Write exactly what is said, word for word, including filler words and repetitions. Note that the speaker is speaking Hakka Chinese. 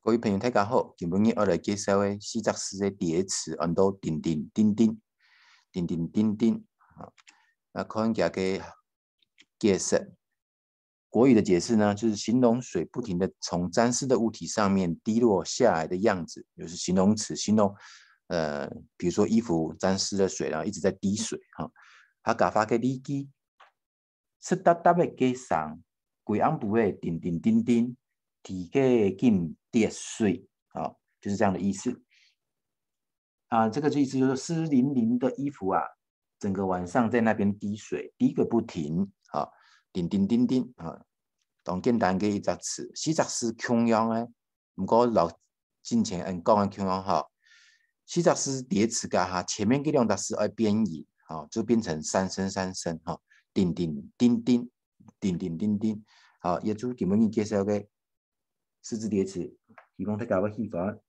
各位朋友，大家好，今晡日愛來介紹个四隻字个疊詞，安到叮叮叮叮，叮叮叮叮。啊，那看佢个解釋。國語的解釋呢，就是形容水不停地從沾濕的物體上面滴落下來的樣子，就是形容詞，形容，呃，比如說衣服沾濕了水，然後一直在滴水，哈。客家話个例句，濕答答个街上，規暗晡仔叮叮叮叮，地下緊跌水，啊，就是這樣的意思。啊，這個意思就是濕淋淋的衣服啊，整個晚上在那邊滴水，滴個不停，啊，叮叮叮叮，啊，當簡單个一隻詞，四隻字共樣个，毋過摎進前𠊎講个共樣吼，四隻字疊詞該下，前面个兩隻字愛變音，吼，就變成三聲三聲，吼，叮叮叮叮，叮叮叮叮，好，這就今晡日介紹个四字疊詞，希望大家會喜歡。